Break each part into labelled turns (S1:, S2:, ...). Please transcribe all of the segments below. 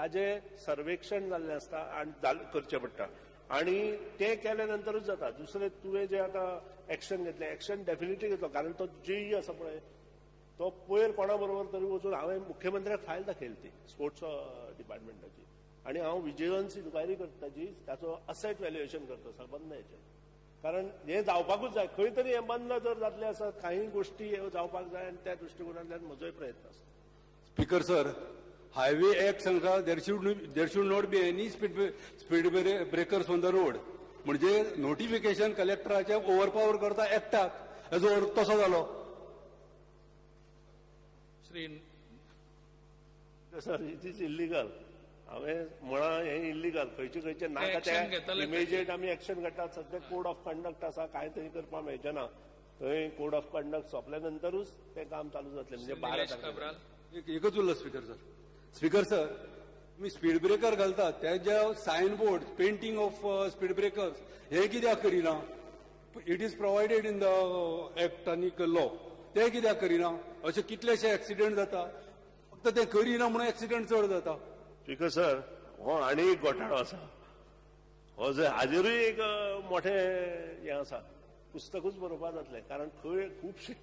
S1: ताजें सर्वेक्षण जाल्लें आसता आनी करचें पडटा आनी तें केल्या नंतरूच जाता. दुसरें तुवें जें आतां एक्शन घेतलें, एक्शन डेफिनेटली घेतलो, कारण तो जेई आसा पळय तो पयर कोणा बरोबर तरी वचून हांवें मुख्यमंत्र्याक फायल दाखयली ती स्पोर्ट्स डिपार्टमेंटाची आनी हांव विजिलन्स इन्क्वायरी करता ताची, ताचो असेट व्हॅल्युएशन करता सबंद हेचेर, कारण हें जावपाकूच जाय. खंय तरी हें बंद जर जातलें आसा काही गोश्टी जावपाक जाय आनी त्या दृश्टिकोनांतल्यान म्हजोय प्रयत्न आसा.
S2: स्पीकर सर, हायवे एक्ट सांगता there should not be any speed breakers on the road. म्हणजे नोटिफिकेशन कलेक्टराचे ओव्हरपावर करता एक्टाक, हेजो अर्थ तसो जालो.
S3: Shri
S1: sir, it is illegal. हांवें म्हळां हें इल्लिगल, खंयचे खंयचे नाका ते इमिजिएट आमी एक्शन काडटात. सद्या कोड ऑफ कंडक्ट आसा, कांय तरी करपाक मेळचें ना. थंय कोड ऑफ कंडक्ट सोंपल्या नंतरूच तें काम चालू जातलें. म्हणजे 12 तारखेक
S2: एकच उरलो. स्पीकर सर, स्पीकर सर, तुमी स्पीड ब्रेकर घालतात तेज्या sign board painting of speed breakers हें कित्याक करिना? It is provided in the act आनी लॉ, ते कित्याक करिना? अशे कितलेशे एक्सिडेंट जाता, फक्त ते करिना म्हणून एक्सिडेंट चड जाता.
S1: स्पीकर सर, हो आनी एक घोटाळो आसा, हो जर हाजेरूय एक मोठें हें आसा, पुस्तकूच बरोवपाक जातलें. कारण खंय खुबशे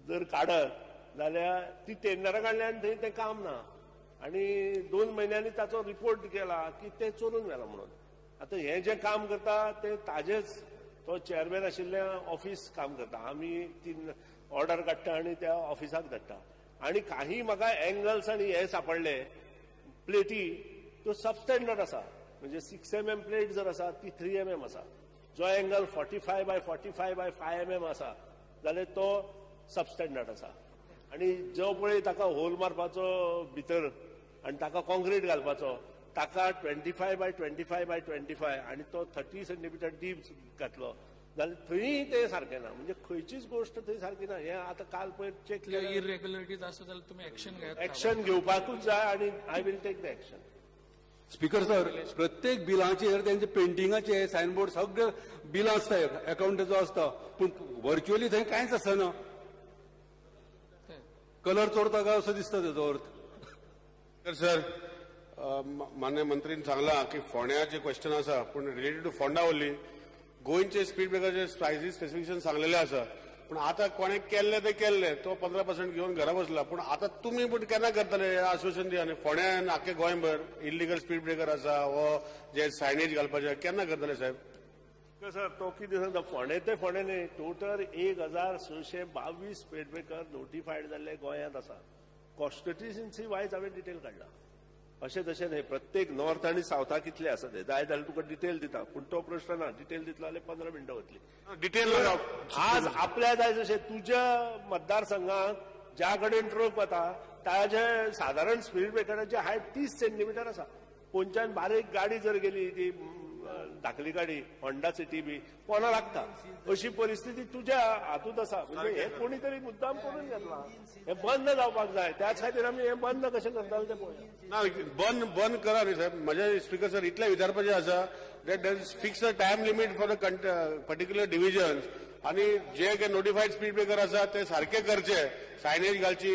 S1: जर काडत जाल्यार ती टेंडरां काडल्यान थंय तें काम ना आनी 2 म्हयन्यांनी ताचो रिपोर्ट केला की तें चोरून व्हेलां म्हणून. आतां हें जें काम करता तें ताजेच तो चेअरमॅन आशिल्ल्या ऑफिस काम करता. आमी 3 ऑर्डर काडटा आनी त्या ऑफिसाक धाडटा आनी काही म्हाका एंगल्स आनी हे सापडले प्लेटी त्यो सबस्टँडर्ड आसा. म्हणजे 6 mm प्लेट जर आसा ती 3 mm आसा. जो एंगल 45 by 45 by 5 mm आसा जाल्यार तो सबस्टँडर्ड आसा. आनी जो पळय ताका होल मारपाचो भितर आनी ताका कॉन्क्रीट घालपाचो, ताका 25 by 25 by 25 आनी तो 30 सेंटीमिटर डीप घातलो जाल्यार थंय तें सारकें ना. म्हणजे खंयचीच गोश्ट थंय सारकी ना. हें आतां काल पयर चॅक केलें.
S3: इरेग्युलरिटीज आसा जाल्यार तुमी एक्शन घेयात.
S1: एक्शन घेवपाकूच जाय आनी I will take the action.
S2: Speaker sir, प्रत्येक बिलाचेर तेंचे पेंटिंगाचे सायन बोर्ड सगळे बिलां आसता, एकावंटाचो आसता, पूण व्हर्च्युअली थंय कांयच आसना. कलर चोरता काय असो दिसता तेजो अर्थ.
S4: स्पीकर सर, मान्य मंत्रीन सांगलां की फोंड्याचें क्वेश्चन आसा, पूण रिलेटेड टू फोंडा उरली. गोंयचे स्पीड ब्रेकराचे प्रायसीस स्पेसिफिकेशन सांगलेले आसा, पूण आतां कोणें केल्लें तें केल्लें, तो 15% घेवन घरा बसला. पूण आतां तुमी पूण केन्ना करतले आश्वासन दिया? आनी फोंड्यान आख्खे गोंयभर इल्लिगल स्पीड ब्रेकर आसा वो जे सायनेज घालपाचे केन्ना करतले साहेब?
S1: सर, तो कितें सांगता, फोंडें ते फोंडें न्ही, total 1622 speed breaker notified जाल्ले गोंयांत आसा. कॉन्स्टिट्युएन्सी वायज हांवें डिटेल काडला. अशें तशें न्ही, प्रत्येक नॉर्थ आनी सावथाक कितले आसा ते जाय जाल्यार तुका डिटेल दिता, पूण तो प्रश्न ना. डिटेल दितलो जाल्यार 15 मिनटां वतली.
S4: डिटेल
S1: आज आपल्या जाय जशें तुज्या मतदारसंघात ज्या कडेन ट्रक वता ताजे सादारण स्पीड ब्रेकराची हायट 30 सेंटीमिटर आसा. पोंच्यान बारीक गाडी जर गेली ती धाकली गाडी होंडा सिटी बी कोणा लागता, अशी परिस्थिती तुज्या हातूंत आसा. म्हणजे हे कोणी तरी मुद्दाम करून घेतला, हे बंद जावपाक जाय. त्याच खातीर आमी हे बंद कशें करताले तें पळोवया.
S4: ना, बंद बंद करा न्ही साहेब. म्हज्या स्पीकर सर इतलें विचारपाचें आसा that there is fix a time limit for the particular divisions आनी जे कितें नोटिफायड स्पीड ब्रेकर आसा ते सारके करचे, सायनेज घालची,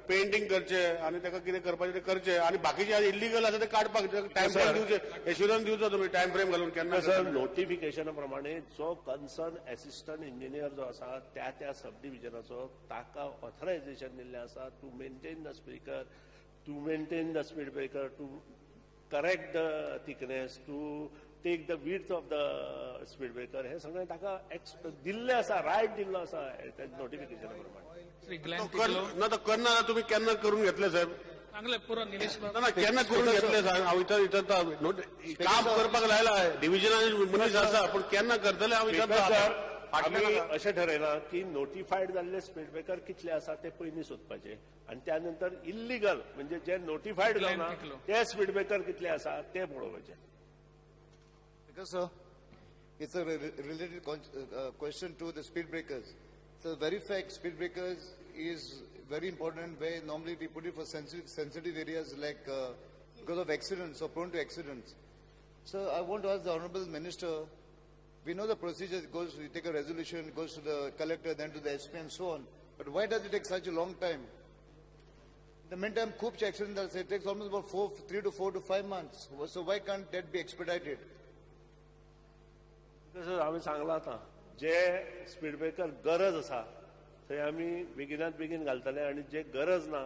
S4: पेंटींग करचे आनी ताका कितें करपाचें तें करचें आनी बाकीचे इल्लिगल आसा ते काडपाक टायम फ्रेम दिवचे, एश्युरन्स दिवचो तुमी टायम फ्रेम घालून केन्ना.
S1: सर, नोटिफिकेशना प्रमाणे जो कन्सर्न एसिस्टंट इंजिनियर जो आसा त्या त्या सब डिविजनाचो ताका ऑथरायझेशन दिल्लें आसा to maintain the speaker, to maintain the speed breaker, to correct the thickness, to take the width of the speed breaker. हे सगळें ताका दिल्लें आसा, रायट दिल्लो आसा नोटिफिकेशना प्रमाणे.
S4: ना तो करना तुमी केन्ना करून घेतले साहेब?
S3: सांगले पुरो निलेश.
S4: ना केन्ना करून घेतले साहेब? हांव विचारता, काम करपाक लायला डिविजनान मनीस आसा, पूण केन्ना करतले हांव विचारता.
S1: आमी अशें ठरयलां की नोटिफायड जाल्ले स्पीड ब्रेकर कितले आसा ते पयलीं सोदपाचे आनी त्या नंतर इल्लिगल म्हणजे जे नोटिफायड जावना ते स्पीड ब्रेकर कितले आसा ते पळोवपाचे.
S5: Sir, it's a related question to the speed breakers. So the very fact speed breakers is very important, where normally we put it for sensitive areas like because of accidents or prone to accidents. So I want to ask the Honorable Minister, we know the procedure goes, we take a resolution, goes to the collector, then to the SP and so on. But why does it take such a long time? In the meantime, खूबशे accident जाता. It takes almost about 3 to 4 to 5 months. So why can't that be expedited?
S1: तसंच हांवें सांगलां आतां, जे speed breaker गरज आसा थंय आमी बेगिनात बेगीन घालतले आनी जे गरज ना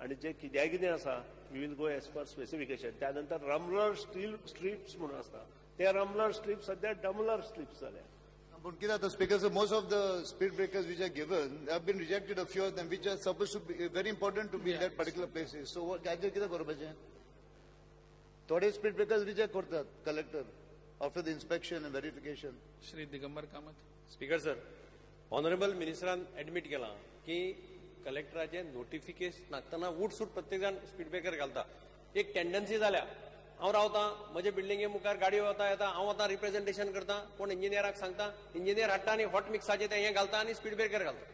S1: आनी जे कित्याक कितें आसा we will go as per specification. त्या नंतर रमलर स्टील स्ट्रिप्स म्हणून आसता, ते रमलर स्ट्रिप्स सद्या डमलर स्ट्रिप्स जाल्या.
S5: पूण कितें जाता speaker sir, most of the speed breakers which are given have been rejected, a few of them which are suppose to be very important to be in that particular places. So ताजेर कितें करपाचें? थोडे speed breakers reject करतात collector after the inspection and verification.
S3: Shri Digambar Kamat.
S6: Speaker sir, honourable मिनिस्टरान admit केलां की कलेक्टराचे notification नासतना वूटसूट प्रत्येक जाण स्पीड ब्रेकर घालता. एक टेंडन्सी जाल्या, हांव रावता म्हजे बिल्डिंगे मुखार गाडयो वता येता, हांव वता रिप्रेझेंटेशन करता, कोण इंजिनियराक सांगता, इंजिनियर हाडटा आनी हॉट मिक्साचें तें हें घालता आनी स्पीड ब्रेकर घालता.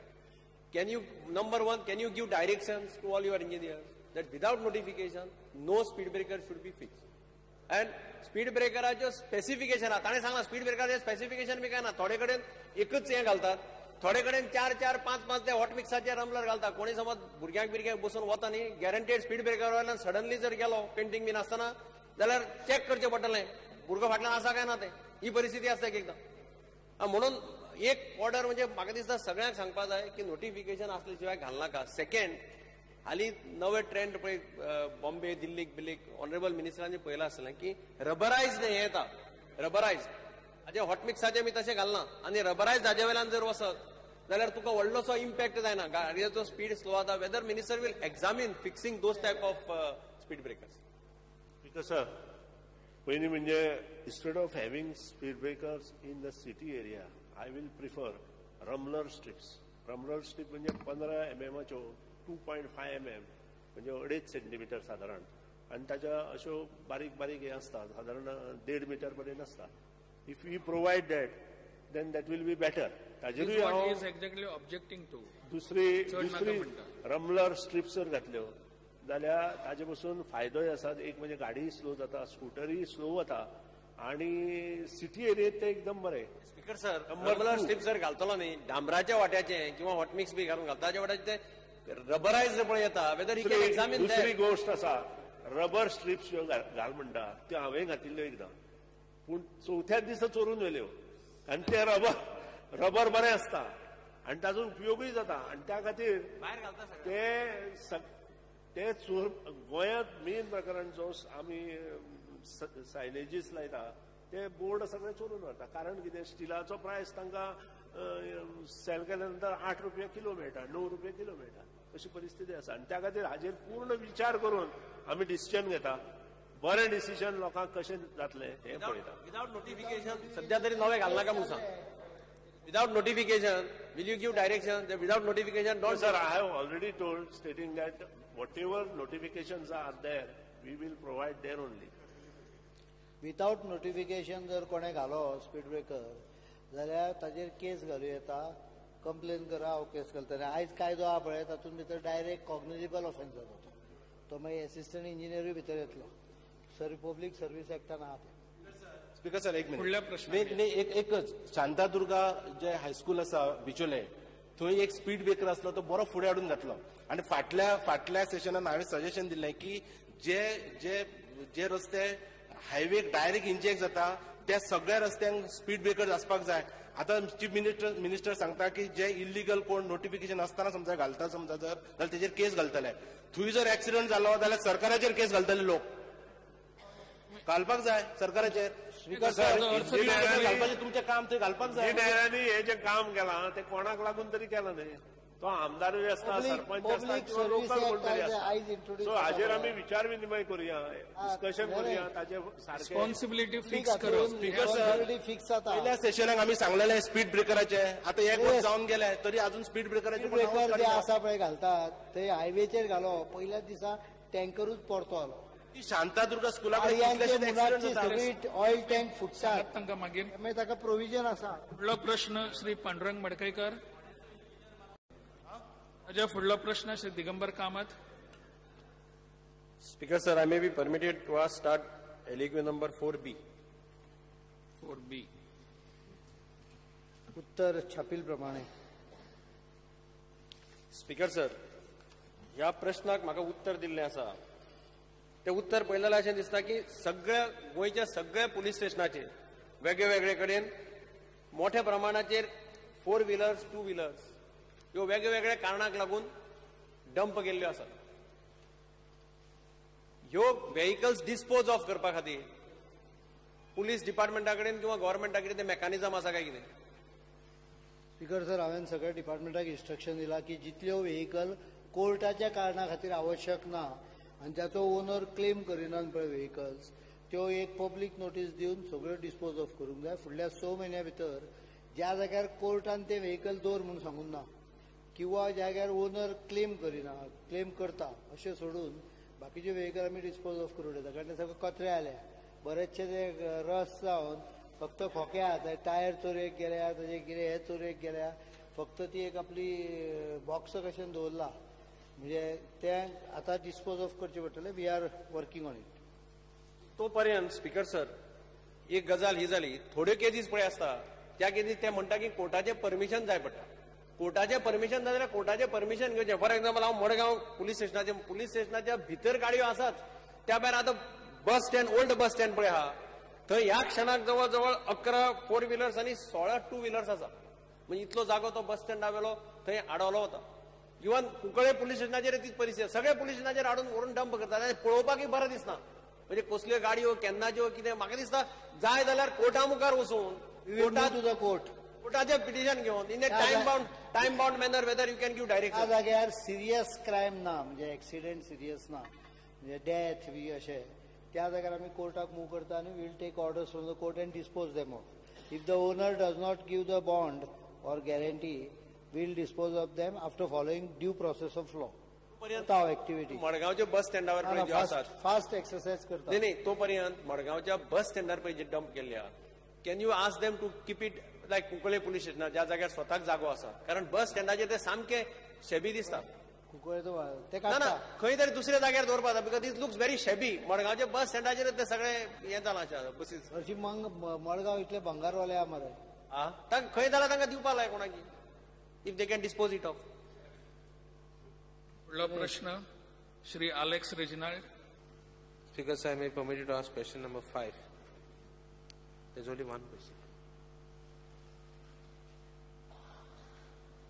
S6: Can you, number one, can you give directions to all your engineers that without notification no speed breaker should be fix? And speed ब्रेकराच्यो specification आहा, ताणें सांगलां स्पीड ब्रेकराचें स्पेसिफिकेशन बी काय ना. थोडे कडेन एकच हें घालतात, थोडे कडेन 4 4 5 5 ते हॉट मिक्साचे रमलर घालता. कोणी समज भुरग्यांक बिरग्यांक बसून वता न्ही, गॅरंटेड स्पीड ब्रेकर वयल्यान सडनली जर गेलो पेंटींग बी नासतना जाल्यार चॅक करचें पडटलें भुरगो फाटल्यान आसा काय ना तें. ही परिस्थिती आसता एक एकदां. म्हणून एक ऑर्डर म्हणजे म्हाका दिसता सगळ्यांक सांगपा जाय की नोटिफिकेशन आसले शिवाय घालनाका. सेकंड, हालीं नवे ट्रेंड पळय बॉम्बे दिल्लीक बिल्लीक ऑनरेबल मिनिस्टरांनी पळयलां आसतलें की रबरायज हें येता, रबरायज हाजें हॉट मिक्साचें बी तशें घालना आनी रबरायज हाजे वयल्यान जर वचत जाल्यार तुका व्हडलोसो इम्पॅक्ट जायना, गाडयेचो स्पीड स्लो जाता. Whether minister will examine fixing those type of speed breakers.
S1: Sir, पयलीं म्हणजे instead of having speed breakers in the city area, I will prefer rumbler strips. Rumbler strip म्हणजे 15 mm 2.5 mm म्हणजे 2.5 centimetre सादारण, आनी ताच्या अश्यो बारीक बारीक हे आसता, सादारण 1.5 मिटर पर्यंत आसता. If we provide that then that will be better. ताजेरूय हांव दुसरी रमलर स्ट्रिप्स जर घातल्यो जाल्यार ताजे पसून फायदोय आसा. एक म्हणजे गाडीय स्लो जाता, स्कुटरूय स्लो वता आनी सिटी एरियेत ते एकदम बरें.
S6: स्पीकर सर, रमलर स्ट्रिप्स जर घालतलो न्ही डांबराच्या वाट्याचे किंवा हॉटमिक्स बी घालून घालता ताच्या वाट्याचे ते रबरायज पळय येता. Whether you can examine.
S1: दुसरी गोश्ट आसा, रबर स्ट्रिप्स ज्यो घाल म्हणटा त्यो हांवें घातिल्ल्यो एकदां, पूण चवथ्याच दिसा चोरून व्हेल्यो. आनी ते रबर बरें आसता आनी ताजो उपयोगूय जाता आनी त्या खातीर ते चोर गोंयांत मेन प्रकरण जो आमी सायनेजीस लायता ते बोर्ड सगळे चोरून व्हरता. कारण कितें, स्टिलाचो प्रायस तांकां सेल केल्या नंतर 8 रुपया किलो मेळटा, 9 रुपया किलो मेळटा, अशी परिस्थिती आसा. आनी त्या खातीर हाजेर पूर्ण विचार करून आमी डिसिजन घेता. बरें डिसिजन लोकांक कशें जातलें हें पळयता.
S6: विदावट नोटिफिकेशन सद्या तरी नवें घालनाका म्हूण सांग. Without notification will you give direction? Without notification don't.
S1: Sir, I have already told stating that whatever notifications are there we will provide there only.
S7: Without notification जर कोणें घालो स्पीड ब्रेकर जाल्यार ताजेर केस घालूं येता, कंप्लेन करा, हांव केस घालतलें. आयज कायदो आहा पळय तातूंत भितर डायरेक्ट कॉग्निजेबल ऑफेन्स जाता तो, तो मागीर एसिस्टंट इंजिनियरूय भितर येतलो. सर, पब्लीक सर्वीस एक्टान आहा तें.
S8: स्पीकर सर, एक मिनिट. एकच शांतादुर्गा जे हायस्कूल आसा बिचोले थंय एक स्पीड ब्रेकर आसलो तो बरो फुडें हाडून घातलो. आनी फाटल्या सेशनान हांवें सजेशन दिल्लें की जे जे जे रस्ते हायवेक डायरेक्ट इंजेक्ट जाता त्या सगळ्या रस्त्यांक स्पीड ब्रेकर आसपाक जाय. आतां चीफ मिनिस्टर सांगता की जे इलिगल कोण नोटिफिकेशन आसतना समजा घालता समजा जर जाल्यार तेजेर केस घालतले. थंय जर एक्सिडंट जालो जाल्यार सरकाराचेर केस घालतले लोक. घालपाक जाय सरकाराचेर. स्पीकर सर, घालपाचें तुमचें काम थंय घालपाक जाय.
S1: इंजिनियरांनी हें जें काम केलां तें कोणाक लागून तरी केलां न्ही, तो आमदारूय आसता, सरपंच आसता किंवा लोकल कोण तरी आसता. सो हाजेर आमी विचार विनिमय करुया, डिस्कशन करुया, ताजे सारकें
S3: रिस्पॉन्सिबिलिटी फिक्स करूं.
S8: स्पीकर सर, पयल्या सेशनाक आमी सांगलेलें स्पीड ब्रेकराचें, आतां एक वर्स जावन गेलें तरी अजून स्पीड ब्रेकराचें
S7: ब्रेकर जे आसा पळय घालतात ते हायवेचेर घालो, पयल्याच दिसा टँकरूच परतो आलो.
S8: शांतादुर्गा स्कुला
S7: ऑयल टँक फुटतात
S3: तांकां मागीर
S7: मागीर ताका प्रोविजन आसा.
S3: फुडलो प्रश्न श्री पांडुरंग मडकयकर. ताज्या फुडलो प्रश्न Shri Digambar Kamat.
S6: Speaker sir, I may be permitted to ask start LAQ number 4B.
S3: 4B.
S7: उत्तर छापील प्रमाणे.
S6: स्पीकर सर, ह्या प्रश्नाक म्हाका उत्तर दिल्लें आसा. तें उत्तर पळयलें जाल्यार अशें दिसता की सगळ्या गोंयच्या सगळ्या पुलीस स्टेशनाचेर वेगळे वेगळे कडेन मोठ्या प्रमाणाचेर 4 व्हिलर्स 2 व्हिलर्स ह्यो वेगळे वेगळ्या कारणाक लागून डंप केल्ल्यो आसात. ह्यो व्हेकल्स डिस्पोज ऑफ करपा खातीर पुलीस डिपार्टमेंटा कडेन किंवा गव्हर्मेंटा कडेन ते मेकॅनिझम आसा काय कितें?
S7: स्पीकर सर, हांवें सगळ्या डिपार्टमेंटाक इन्स्ट्रक्शन दिलां की जितल्यो व्हेकल कोर्टाच्या कारणा खातीर आवश्यक ना आनी जाचो ओनर क्लेम करिनात पळय व्हेकल्स, त्यो एक पब्लीक नोटीस दिवन सगळ्यो डिस्पोज ऑफ करूंक जाय. फुडल्या 6 म्हयन्या भितर ज्या जाग्यार कोर्टान ते व्हेकल दवर म्हूण सांगून ना किंवा ज्या जाग्यार ओनर क्लेम करिना, क्लेम करता अशें सोडून बाकीचे व्हेकल आमी डिस्पोज ऑफ करूं येता. कारण ते सगळे कचरे आले, बरेचशे ते रस जावन फक्त खोके आहा, टायर चोरयेक गेल्या, ताजे कितें हे चोरयेक गेल्या, फक्त ती एक आपली बॉक्स कशें दवरला. म्हणजे तें आतां डिस्पोज ऑफ करचें पडटलें. We are working on it.
S6: तो पर्यंत स्पीकर सर एक गजाल ही जाली, थोड्यो केजीस पळय आसता त्या केजीस ते म्हणटा की कोर्टाचें परमिशन जाय पडटा. कोर्टाचें परमिशन जाय जाल्यार कोर्टाचें परमिशन घेवचें. फॉर एक्झाम्पल, हांव मडगांव पुलीस स्टेशनाचे, पुलीस स्टेशनाच्या भितर गाडयो आसात, त्या भायर आतां bus stand, old bus stand पळय आहा, थंय ह्या क्षणाक जवळ जवळ 11 4 व्हिलर्स आनी 16 2 व्हिलर्स आसा. म्हणजे इतलो जागो तो बस स्टँडा वेलो थंय आडवलो वता. इवन कुंकळे पुलीस स्टेशनाचेर तीच परिस्थिती, सगळे पुलीस स्टेशनाचेर हाडून व्हरून डंप करतात आनी पळोवपाकय बरें दिसना. म्हणजे कसल्यो गाडयो केन्नाच्यो कितें, म्हाका दिसता जाय जाल्यार कोर्टा मुखार वचून कोर्टाचें पिटिशन घेवन in a time bound manner whether you can give direction.
S7: त्या जाग्यार सिरियस क्रायम ना, म्हणजे एक्सिडेंट सिरियस ना, म्हणजे डेथ बी अशें, त्या जाग्यार आमी कोर्टाक मूव करता आनी we'll take orders from the court and dispose them off. If the owner does not give the bond or guarantee, we'll dispose of them after following due process of law. Activity
S6: मडगांवच्या बस स्टँडावर
S7: fast exercise करता.
S6: नाही, तो पर्यंत मडगांवच्या बस स्टँडार पळय जे dump केल्ले आहा, can you ask them to keep it like Cuncolim police स्टेशनार ज्या जाग्यार स्वताक जागो आसा, कारण बस स्टँडाचेर ते सामके शेबी दिसता. ना, खंय तरी दुसऱ्या जाग्यार दवरपा जाता, because it looks very shabby. मडगांवच्या बस स्टँडाचेर ते सगळे हें जालां बसीस.
S7: हरशीं मडगांव इतले भंगारवाले आहा मरे,
S6: खंय जाल्यार तांकां दिवपा लाय कोणाकी, if they can dispose it off.
S3: फुडलो प्रश्न Shri Alex Reginald.
S9: Speaker sir, I may permitted to ask question number 5. There is only one question.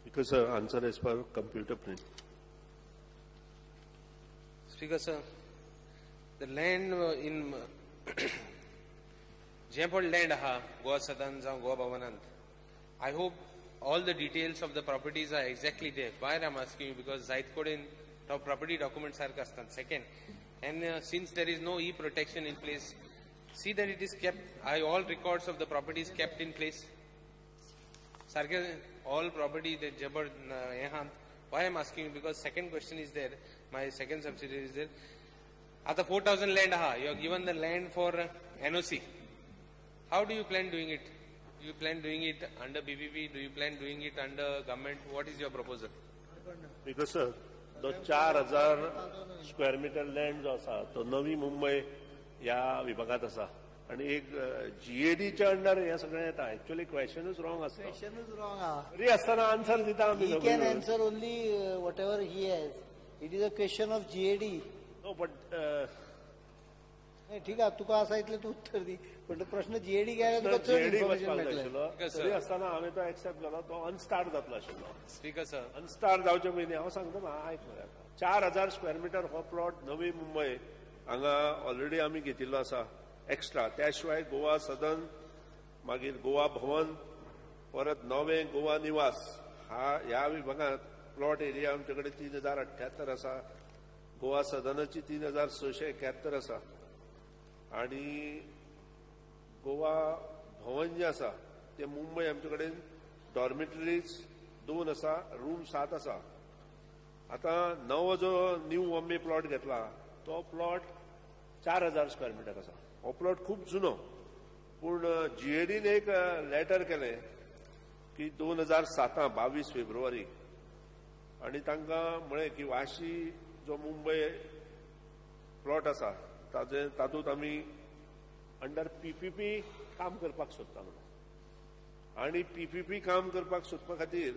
S1: Speaker sir, answer as per computer print.
S9: Speaker sir, the land in जें पण land आहा गोवा सदन जावं गोवा भवनांत, I hope all the details of the properties are exactly there. Why I am asking you, because जायत कडेन property document सारके आसतात. Second, and since there is no e protection in place, see that it is kept, all records of the properties kept in place. सारके all property the जबर हें आहा. Why I am asking you, because second question is there, my second subsidiary is there. आता 4,000 land aha, you have given the land for NOC. How do you plan doing it? Do you plan doing it under BBB? Do you plan doing it under government? What is your proposal?
S1: Because sir, the 4,000 square meter land जो आसा तो नवी मुंबय ह्या विभागात आसा आणि एक जीएडीच्या under हे सगळें येता. एक्चुअली क्वेश्चनूच रॉंग आसता.
S7: क्वेश्चनूच रॉंग आहा.
S1: तरी आसतना आन्सर दिता आमी.
S7: He can answer only whatever he has. It is a question of GAD.
S1: No, but
S7: ठीक आहे, तुका आसा इतलें तूं उत्तर दी, पण प्रश्न जीएडी गेल्यार तुका चड इन्फॉर्मेशन मेळटलें.
S1: तरी आसतना हांवें तो एक्सेप्ट केलो, तो अनस्टार्ट जातलो आशिल्लो.
S9: स्पीकर सर,
S1: अनस्टार्ट जावचे पयलीं हांव सांगता ना, आयक मरे, 4,000 स्क्वेअर मिटर हो प्लॉट नवी मुंबय हांगा ऑलरेडी आमी घेतिल्लो आसा एक्स्ट्रा. त्या शिवाय गोवा सदन, मागीर गोवा भवन, परत नवें गोवा निवास हा ह्या विभागांत प्लॉट एरिया आमचे कडेन 3,078 आसा. गोवा सदनाची 3,671 आसा आणि गोवा भवन जे आसा ते मुंबय आमचे कडेन डॉर्मिटरीज 2 आसा, रूम 7 आसा. आतां नवो जो न्यू बॉम्बे प्लॉट घेतला तो प्लॉट 4,000 स्क्वेअर मिटर आसा. हो प्लॉट खूब जुनो, पूण जीएडीन एक लेटर केलें की 2007 22 फेब्रुवारी, आनी तांकां म्हळें की वाशी जो मुंबय प्लॉट आसा ताजे तातूंत आमी अंडर पीपीपी काम करपाक सोदता म्हणून, आनी पीपीपी काम करपाक सोदपा खातीर